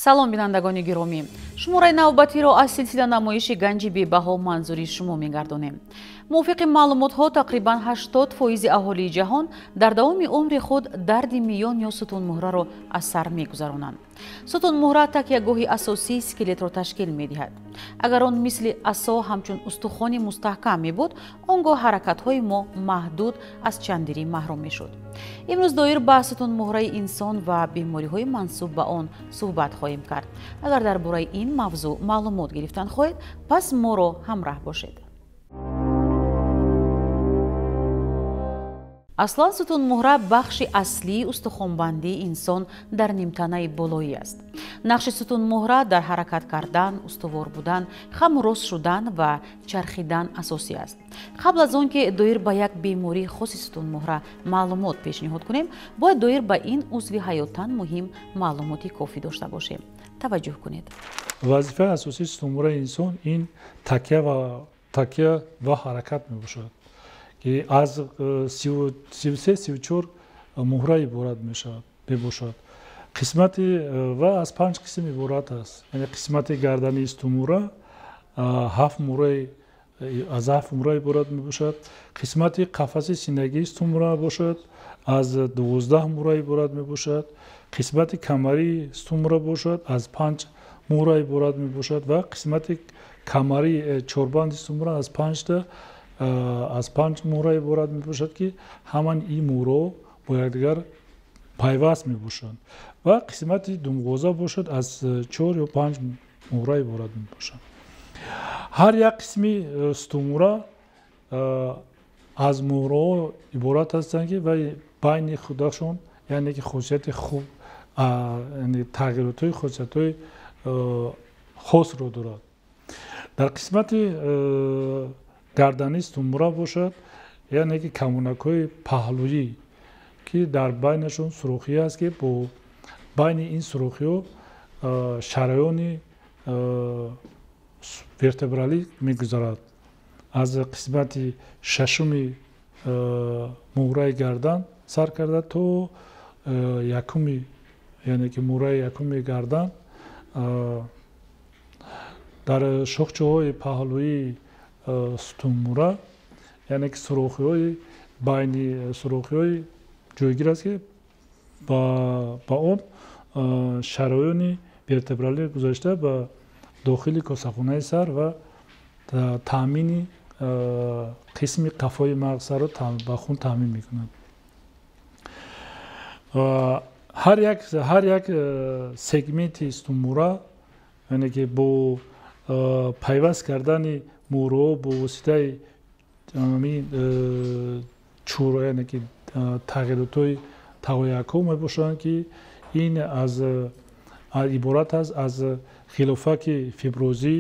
Салом, бинандагони гиромӣ. Шумораи навбатиро аз силсила намоиши ганҷи бебаҳо манзури шумо мегардонем. Мувофиқи маълумотҳо, тақрибан 80% аҳолии ҷаҳон дар давоми умри худ дарди миён ё сутунмуҳраро аз сар мегузаронанд. Сутунмуҳра такягоҳи асосии скелетро ташкил медиҳад. Агар он мисли асо ҳамчун устухони мустаҳкам мебуд, он гоҳ ҳаракатҳои мо маҳдуд аз чандирӣ маҳрум мешуд. Имрӯз доир ба сутунмуҳраи инсон ва бемориҳои мансуб ба он суҳбат хоҳем кард. Агар дар бораи ин мавзӯъ маълумот гирифтан хоҳед, пас моро ҳамраҳ бошед. Аслан сутунмуҳра бахши аслии устухонбандии инсон дар нимтанаи болоӣ аст. Нақши сутунмуҳра дар ҳаракат кардан, устувор будан, хаму рост шудан ва чархидан асосӣ аст. Қабл аз он ки доир ба як бемории хоси сутунмуҳра маълумот пешниҳод кунем, бояд доир ба ин узви ҳаётан муҳим маълумоти кофӣ дошта бошем. Таваҷҷӯҳ кунед. Вазифаи асосии сутунмуҳраи инсон ин такя ва ҳаракат мебошад, ки аз 33-34 муҳра иборат мебошад. Қисмати ва аз 5 қисм иборат аст. Яъне қисмати гардании сутунмуҳра 7 муҳраи аз 7 муҳра иборат мебошад. Қисмати қафаси синагии сутунмуҳра бошад, аз 12 муҳра иборат мебошад. Қисмати камарии сутунмуҳра бошад, аз 5 муҳра иборат мебошад ва қисмати камарии чорбанди сутунмуҳра аз 5 аз 5 муҳра иборат мебошад, ки ҳаман ин муҳраҳо бо якдигар пайваст мебошанд. Ва қисмати думғоза бошад, аз 4 ё 5 муҳра иборат мебошад. Ҳар як қисми сутунмуҳра аз муҳраҳо иборат ҳастанд, ки вай байни худашон, яъне ки хосияти хуб, яъне тағйиротҳои хосиятҳои хосро дорад. Дар қисмати гардании сутунмуҳра бошад, яъне ки камонакҳои паҳлӯӣ, ки дар байнашон сурохӣ аст, ки бо байни ин сурохиҳо шараёни вертебралӣ мегузарад. Аз қисмати шашуми муҳраи гардан сар карда то якуми, яъне ки муҳраи якуми гардан, дар шохчаҳои паҳлӯии сутунмуҳра, яъне ки сурохиҳои байни сурохиҳои ҷойгир аст, ки ба он шараёни вертебралӣ гузашта ба дохили косахонаи сар ва таъмини қисми қафои мағз сарро ба хун таъмин мекунад. Ҳар як сегменти сутунмуҳра, яъне ки бо пайваст кардани муҳраҳо бо воситаи чур, яъне ки тағйиротҳои тағоякҳо мебошанд, ки ин аз иборат аст аз хилофаки фиброзӣ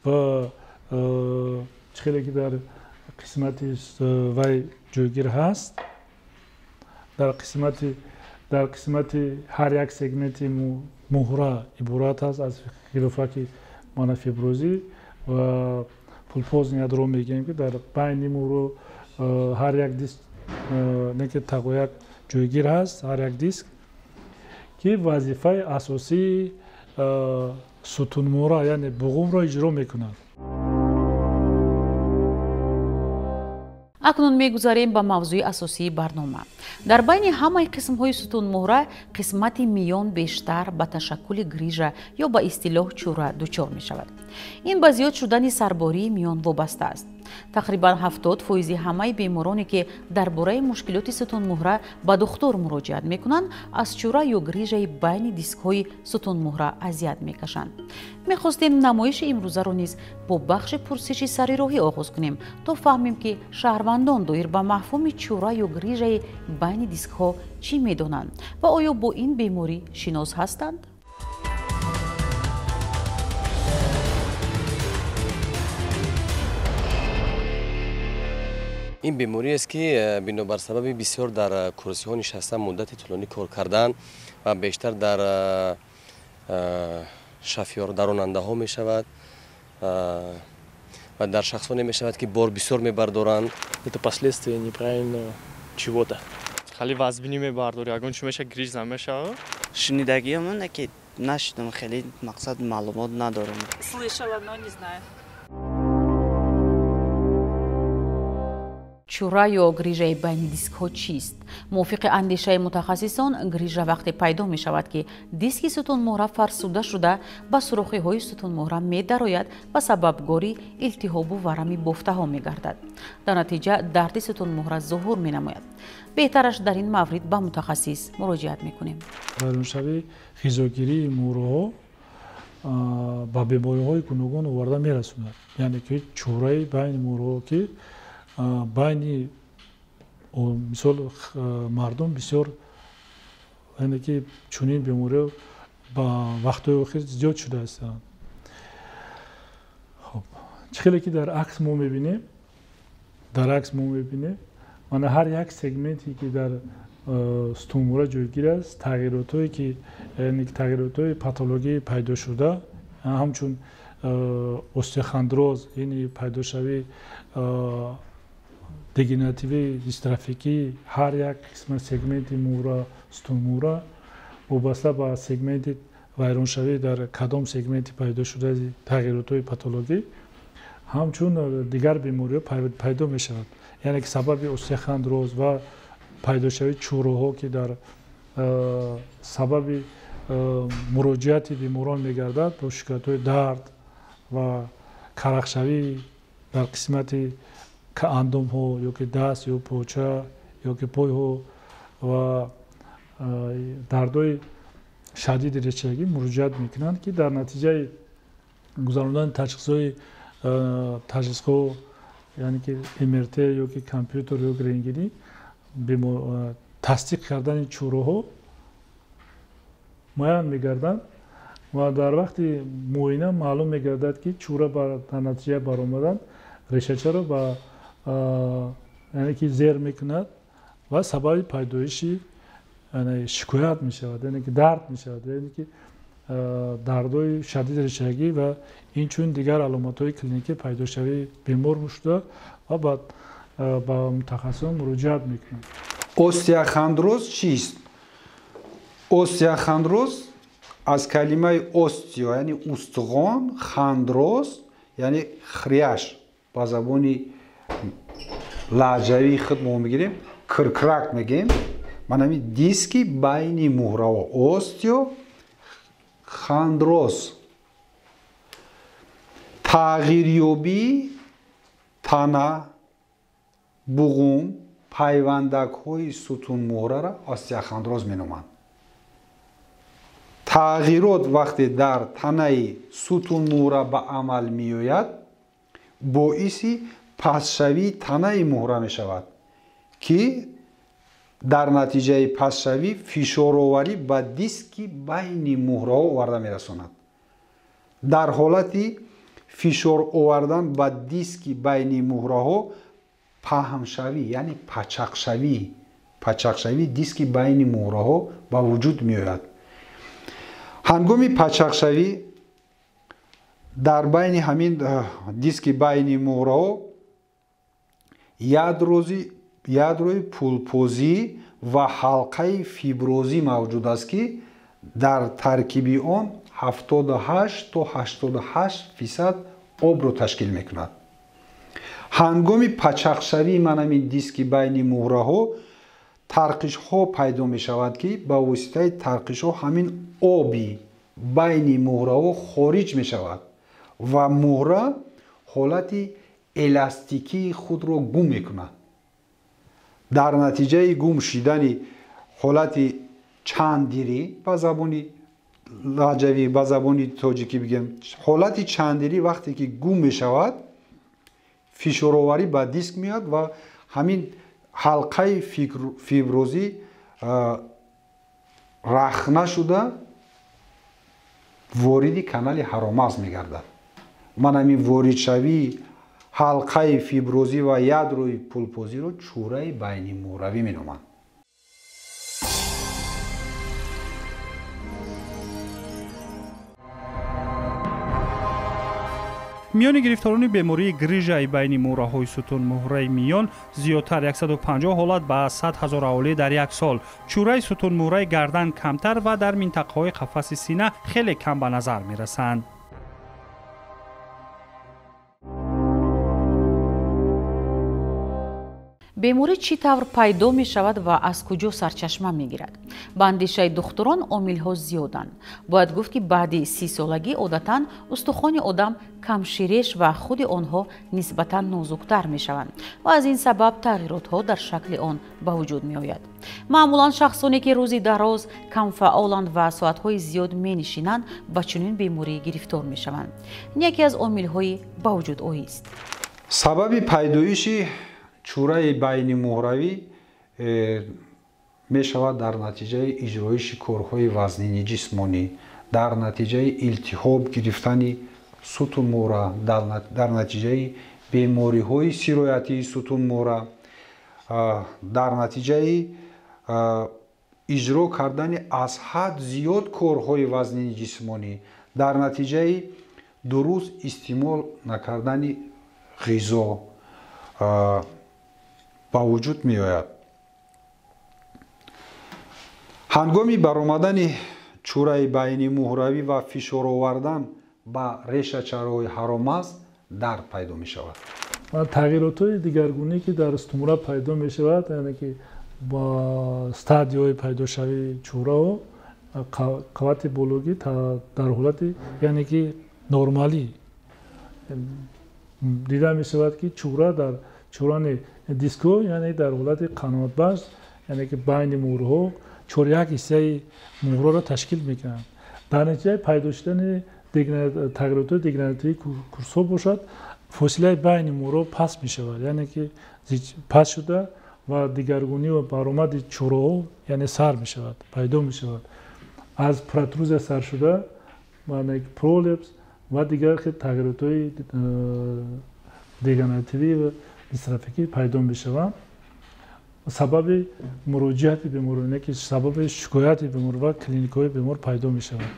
ва чӣ хеле ки дар қисмати вай ҷойгир ҳаст, дар қисмати ҳар як сегменти муҳра иборат аст аз хилофаки монофиброзӣ ва пулпозни ядро мегӯем, ки дар байни муҳро ҳар як диск, не ки тағояк ҷойгир ҳаст, ҳар як диск, ки вазифаи асосии сутунмуҳра, яъне буғумро иҷро мекунад. Акнун мегузарем ба мавзӯи асосии барнома. Дар байни ҳамаи қисмҳои сутунмуҳра қисмати миён бештар ба ташаккули грижа ё ба истилоҳ чӯра дучор мешавад. Ин ба зиёд шудани сарбории миён вобаста аст. Тақрибан 70% ҳамаи бемороне, ки дар бораи мушкилоти сутунмуҳра ба духтур муроҷиат мекунанд, аз чӯра ё грижаи байни дискҳои сутунмуҳра азият мекашанд. Мехостем намоиши имрӯзаро низ бо бахши пурсиши сари роҳӣ оғоз кунем, то фаҳмем, ки шаҳрвандон доир ба мафҳуми чӯра ё грижаи байни дискҳо чӣ медонанд ва оё бо ин беморӣ шинос ҳастанд? Ин беморӣ аст, ки бинобар сабаби бисёр дар курсиҳо нишастан, муддати тӯлонӣ кор кардан ва бештар дар шофёр, дар ронандаҳо мешавад ва дар шахсоне мешавад, ки бор бисёр мебардоранд. Это последствия неправильного чего-то. Хали вазбинӣ мебардорӣ, ягон чӣ меша, гриж намешавад? Шунидагиам, ки Нашидам, хеле мақсад маълумот надорам. Слышала, но не знаю. Чӯра ё грижаи байни дискҳо чист? Мувофиқи андешаи мутахассисон, грижа вақте пайдо мешавад, ки диски сутунмуҳра фарсуда шуда ба сурохиҳои сутунмуҳра медарояд ва сабабгори илтиҳобу варами бофтаҳо мегардад. Дар натиҷа дарди сутунмуҳра зуҳур менамояд. Беҳтараш дар ин маврид ба мутахассис муроҷиат мекунем. Вайроншавии ғизогирии муҳраҳо ба бемориҳои гуногун оварда мерасонад. Яъне ки чӯраи байни муҳраҳо, ки байни мисол мардум бисёр, яъне ки чунин бемориҳо ба вақтҳои охир зиёд шуда ҳастанд. Хоб, чӣ хеле ки дар акс мо мебинем, мана ҳар як сегменте ки дар сутунмуҳра ҷойгир аст, тағйиротҳое ки, яъне тағйиротҳои патологӣ пайдо шуда, ҳамчун остеохондроз, яъне пайдошавии дегенеративии дистрофикӣ, ҳар як қисма сегменти муҳра, сутунмуҳра вобаста ба сегменти вайроншавӣ дар кадом сегменти пайдо шуда тағйиротҳои патологӣ, ҳамчун дигар бемориҳо пайдо мешавад. Яъне ки сабаби остеохондроз ва пайдошавии чӯроҳо, ки дар сабаби муроҷиати беморон мегардад бо шикоятҳои дард ва карахшавӣ дар қисмати андомҳо, ё ки даст, ё поча, ё ки пойҳо ва дардҳои шадиди решагӣ муроҷиат мекунанд, ки дар натиҷаи гузарондани ташхисҳо, яъне ки МРТ ё ки компютер ё рентгенӣ, тасдиқ кардани чӯроҳо муайян мегарданд ва дар вақти муоина маълум мегардад, ки чӯра дар натиҷаи баромадан решачаро ба, яъне ки зер мекунад ва сабаби пайдоиши шикоят мешавад, яъне ки дард мешавад, яъне ки дардҳои шадиди решагӣ ва инчунин дигар аломатҳои клиникӣ пайдошавии бемор шуда ва баъд ба мутахассисон муроҷиат мекунанд. Остеохондроз чист? Остеохондроз аз калимаи остео, яъне устухон, хондроз яъне хряш, ба забони лаҳҷавии худ мо мегирем, киркрак мегӯем. Ман ҳамин диски байни муҳраҳо, остеохондроз, тағйирёбии тана, буғум, пайвандакҳои сутунмуҳраро остеохондроз меноманд. Тағйирот вақте дар танаи сутунмуҳра ба амал меояд, боиси пастшавии танаи муҳра мешавад, ки дар натиҷаи пастшавӣ фишороварӣ ба диски байни муҳраҳо оварда мерасонад. Дар ҳолати фишор овардан ба диски байни муҳраҳо паҳншавӣ, яъне пачақшавии диски байни муҳраҳо ба вуҷуд меояд. Ҳангоми пачақшавӣ дар байни ҳамин диски байни муҳраҳо ядрои пулпозӣ ва ҳалқаи фиброзӣ мавҷуд аст, ки дар таркиби он 78 то 88% обро ташкил мекунад. Ҳангоми пачақшавии ман ҳамин диски байни муҳраҳо тарқишҳо пайдо мешавад, ки ба воситаи тарқишҳо ҳамин оби байни муҳраҳо хориҷ мешавад ва муҳра ҳолати эластикии худро гум мекунад. Дар натиҷаи гум шудани ҳолати чандирӣ, ба забони лаҳҷавӣ, ба забони тоҷикӣ бигем, ҳолати чандирӣ вақте ки гум мешавад, фишороварӣ ба диск меояд ва ҳамин ҳалқаи фиброзӣ рахна шуда вориди канали ҳаромаз мегардад. Ман ҳамин воридшавии ҳалқаи фиброзӣ ва ядрои пулпозиро чӯраи байнимуҳравӣ меноманд. Миёни гирифторони бемории грижаи байни муҳраҳои сутунмуҳраи миён зиёдтар 150 ҳолат ба 100 ҳазор аҳолӣ дар як сол. Чӯраи сутунмуҳраи гардан камтар ва дар минтақаҳои қафаси сина хеле кам ба назар мерасанд. Беморӣ чӣ тавр пайдо мешавад ва аз куҷо сарчашма мегирад? Ба андешаи духтурон омилҳо зиёданд. Бояд гуфт, ки баъди 30-солагӣ одатан устухони одам камширеш ва худи онҳо нисбатан нозуктар мешаванд ва аз ин сабаб тағйиротҳо дар шакли он ба вуҷуд меояд. Маъмулан шахсоне ки рӯзи дароз камфаъоланд ва соатҳои зиёд менишинанд, ба чунин беморӣ гирифтор мешаванд. Ин яке аз омилҳои ба вуҷуд оист. Сабаби пайдоиши чӯраи байнимуҳравӣ мешавад дар натиҷаи иҷроиши корҳои вазнини ҷисмонӣ, дар натиҷаи илтиҳоб гирифтани сутунмуҳра, дар натиҷаи бемориҳои сироятии сутунмуҳра, дар натиҷаи иҷро кардани аз ҳад зиёд корҳои вазнини ҷисмонӣ, дар натиҷаи дуруст истеъмол накардани ғизо ба вуҷуд меояд. Ҳангоми баромадани чӯраи байнимуҳравӣ ва фишор овардан ба решачаҳои ҳароммағз дард пайдо мешавад. Тағйиротҳои дигаргунӣ ки дар сутунмуҳра пайдо мешавад, яъне ки бо стадияҳои пайдошавии чӯрао қавати бологӣ дар ҳолати яъне ки нормалӣ дида мешавад, ки чӯра дар чӯрани диско, яъне дар ҳолати қаноатбахш, яъне ки байни муҳрҳо 4-1 ҳиссаи муҳрҳоро ташкил мекунанд. Дар натиҷаи пайдо шудани тағйиротҳои дегенеративии курсҳо бошад, фосилаи байни муҳрҳо паст мешавад, яъне ки паст шуда ва дигаргунӣ ва баромади чӯраҳо яъне сар мешавад, пайдо мешавад. Аз протрузия сар шуда пролепс ва дигар тағйиротҳои дегенеративӣ ва дистрофикӣ пайдо мешаванд. Сабаби муроҷиати бемор, яъне ки сабаби шикояти бемор ва клиникаҳои бемор пайдо мешавад.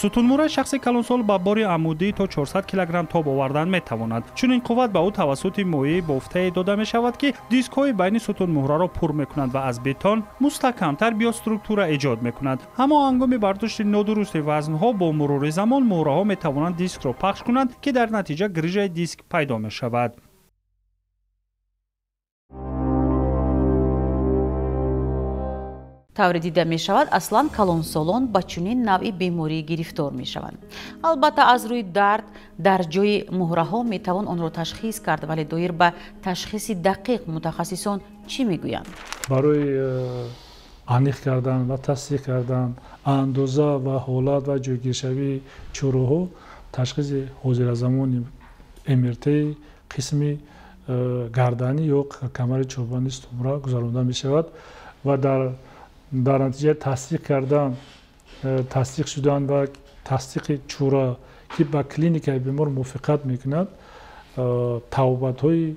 Сутунмуҳраи шахси калонсол ба бори амудӣ то 400 килограмм тоб овардан метавонад. Чунин қувват ба ӯ тавассути моеи бофтае дода мешавад, ки дискҳои байни сутунмуҳраро пур мекунад ва аз бетон мустаҳкамтар биоструктура эҷод мекунад. Аммо ҳангоми бардошти нодурусти вазнҳо бо мурури замон муҳраҳо метавонанд дискро пахш кунанд, ки дар натиҷа грижаи диск пайдо мешавад. Тавре дида мешавад, аслан калонсолон ба чунин навъи беморӣ гирифтор мешаванд. Албатта, аз рӯи дард дар ҷои муҳраҳо метавон онро ташхис кард, вале доир ба ташхиси дақиқ мутахассисон чӣ мегӯянд? Барои аниқ кардан ва тасдиқ кардан андоза ва ҳолат ва ҷойгиршавии чӯраҳо ташхиси ҳозиразамони МРТ қисми гарданӣ ё камари чорбанди сутунмуҳра гузаронда мешавад ва дар натиҷаи тасдиқ кардан, тасдиқ шудан ва тасдиқи чӯра ки ба клиникаи бемор мувофиқат мекунад, тавбатҳои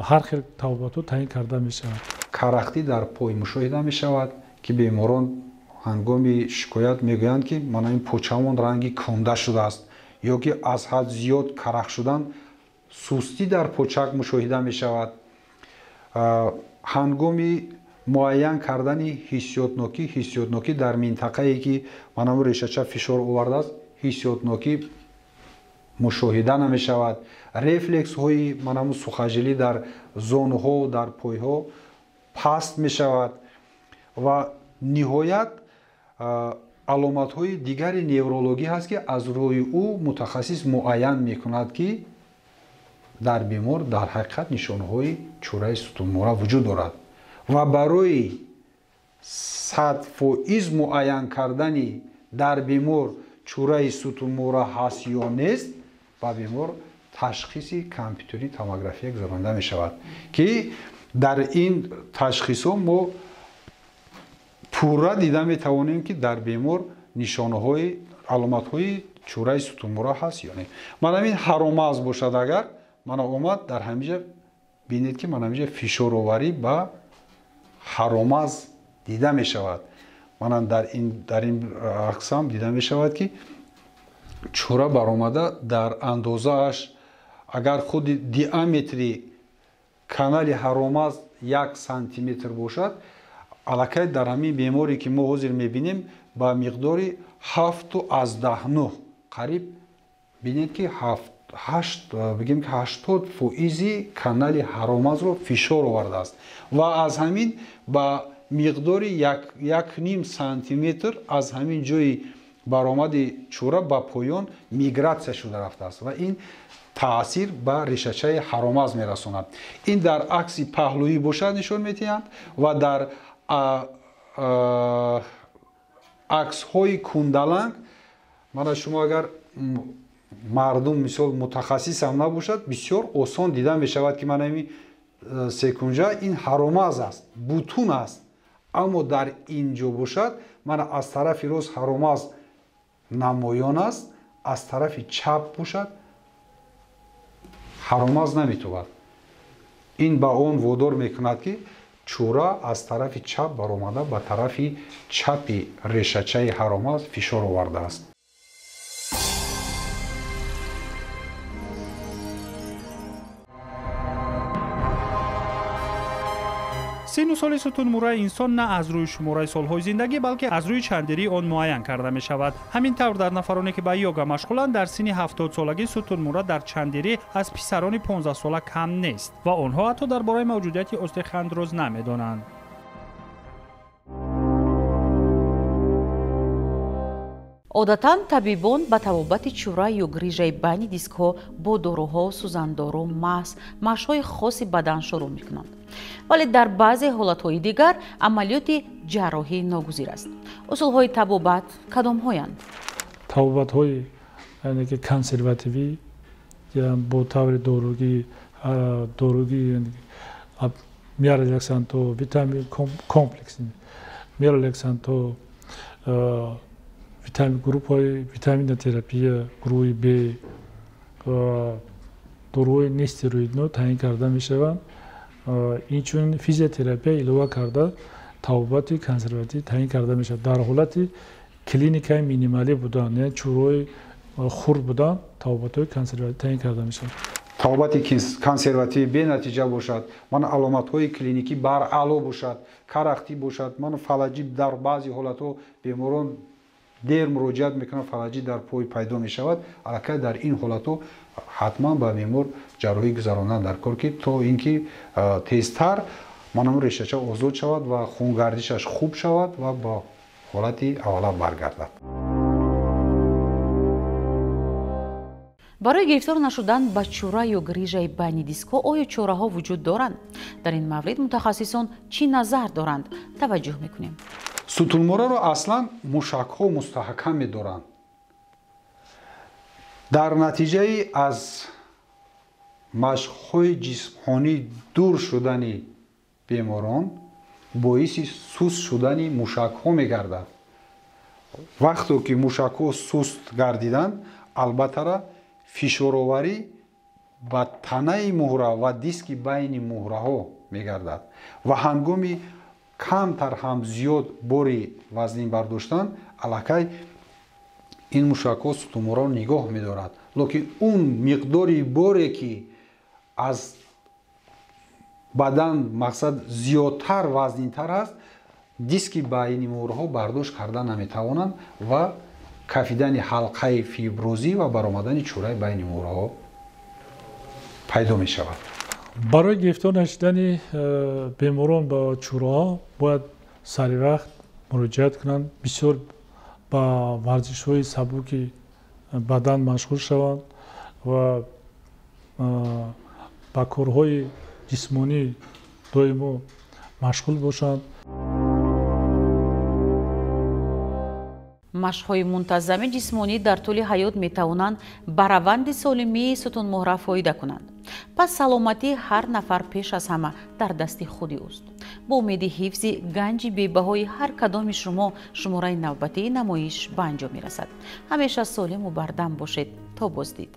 ҳар хел тавбатҳо таъин карда мешавад. Карахтӣ дар пой мушоҳида мешавад, ки беморон ҳангоми шикоят мегӯянд, ки мана ин почамон ранги кунда шудааст ё ки аз ҳад зиёд карах шудан, сустӣ дар почак мушоҳида мешавад. Ҳангоми муайян кардани ҳиссиётнокӣ дар минтақае ки манаму решача фишор овардааст, ҳиссиётнокӣ мушоҳида намешавад. Рефлексҳои манаму сухажилӣ дар зонуҳо, дар пойҳо паст мешавад ва ниҳоят аломатҳои дигари неврологӣ ҳаст, ки аз рӯи ӯ мутахассис муайян мекунад, ки дар бемор дар ҳақиқат нишонаҳои чӯраи сутунмуҳра вуҷуд дорад. Ва барои 100% муайян кардани дар бемор чӯраи сутунмуҳра ҳаст ё нест, ба бемор ташхиси компютерӣ томография гузаронда мешавад, ки дар ин ташхисҳо мо пурра дида метавонем, ки дар бемор нишонаҳои аломатҳои чӯраи сутунмуҳра ҳаст ё не. Мана ин ҳароммағз бошад, агар мана омад дар ҳамиҷа бинед, ки мана ҳамиҷа фишороварӣ ба ҳароммағз Дида мешавад. Манан дар ин акс ҳам дида мешавад, ки чӯра баромада дар андозааш агар худи диаметри канали ҳаромаз 1 сантиметр бошад, аллакай дар ҳамин беморе ки мо ҳозир мебинем ба миқдори 7,9 қариб бинед ки 8 бигем ки 80% канали ҳаромазро фишор овардааст ва аз ҳамин ба миқдори 1,5 сантиметр аз ҳамин ҷои баромади чӯра ба поён мигратсия шуда рафтааст ва ин таъсир ба решачаи ҳаромаз мерасонад. Ин дар акси паҳлӯӣ бошад нишон медиҳанд ва дар аксҳои кундаланг мана шумо агар мардум мисол мутахассисам набошад, бисёр осон дида мешавад, ки мана ин секунҷа ин ҳаромаз аст, бутун аст, аммо дар ин ҷо бошад мана аз тарафи рост ҳаромаз намоён аст, аз тарафи чап бошад ҳаромаз наметобад. Ин ба он водор мекунад, ки чӯра аз тарафи чап баромада ба тарафи чапи решачаи ҳаромаз фишор овардааст. Сину соли сутунмуҳраи инсон на аз рӯи шумораи солҳои зиндагӣ, балки аз рӯи чандирии он муайян карда мешавад. Ҳамин тавр, дар нафароне ки ба йога машғуланд, дар синни 70-солагӣ сутунмуҳра дар чандирӣ аз писарони 15-сола кам нест ва онҳо ҳатто дар бораи мавҷудияти остеохондроз намедонанд. Одатан табибон ба табобати чӯра ё грижаи байни дискҳо бо доруҳо, сӯзандору, маҳз, машқҳои хоси бадан шурӯъ мекунанд. Вале дар баъзе ҳолатҳои дигар амалиёти ҷарроҳӣ ногузир аст. Усулҳои табобат кадомҳоянд? Табобатҳои яъне ки консервативӣ бо таври доругӣ, миорелаксантҳо, витамин комплекс, миорелаксантҳо, витамин, группаи витаминотерапия, гурӯҳи Б, доруҳои нестероидно таъин карда мешаванд. Инчунин физиотерапия илова карда табобати консервативӣ таъин карда мешавад. Дар ҳолати клиникаи минималӣ будан, яъне чӯраҳои хурд будан, табобатҳои консервативӣ таъин карда мешавад. Табобати консервативӣ бенатиҷа бошад, мана аломатҳои клиникӣ баръало бошад, карахтӣ бошад, мана фалаҷӣ, дар баъзе ҳолатҳо беморон дер муроҷиат мекунанд, фалаҷӣ дар пой пайдо мешавад, аллакай дар ин ҳолатҳо ҳатман ба бемор ҷарроҳӣ гузарондан дар кор, ки то ин ки тезтар манам решача озод шавад ва хунгардишаш хуб шавад ва ба ҳолати аввала баргардад. Барои гирифтор нашудан ба чӯра ё грижаи байни дискҳо оё чораҳо вуҷуд доранд? Дар ин маврид мутахассисон чӣ назар доранд? Таваҷҷӯҳ мекунем. Сутунмуҳраро аслан мушакҳо мустаҳкам медоранд. Дар натиҷаи аз машқҳои ҷисмонӣ дур шудани беморон боиси суст шудани мушакҳо мегардад. Вақто ки мушакҳо суст гардиданд, албаттара фишороварӣ ба танаи муҳра ва диски байни муҳраҳо мегардад ва ҳангоми камтар ҳам зиёд бори вазнин бардоштан аллакай ин мушакҳо сутунмуҳраро нигоҳ медорад, лекин он миқдори боре ки аз бадан мақсад зиёдтар вазнинтар аст, диски байни муҳраҳо бардошт карда наметавонанд ва кафидани ҳалқаи фиброзӣ ва баромадани чӯраи байни муҳраҳо пайдо мешавад. Барои гирифтор нашудани беморон ба чӯраҳо бояд саривақт муроҷиат кунанд, бисёр ба варзишҳои сабуки бадан машғул шаванд ва ба корҳои ҷисмонӣ доимо машғул бошанд. Машқҳои мунтазами ҷисмонӣ дар тӯли ҳаёт метавонанд ба раванди солимии сутунмуҳра фоида кунанд. Пас саломатии ҳар нафар пеш аз ҳама дар дасти худи ӯст. Бо умеди ҳифзи ганҷи бебаҳои ҳар кадоми шумо шумораи навбатии намоиш ба анҷом мерасад. Ҳамеша солиму бардам бошед. То боздид.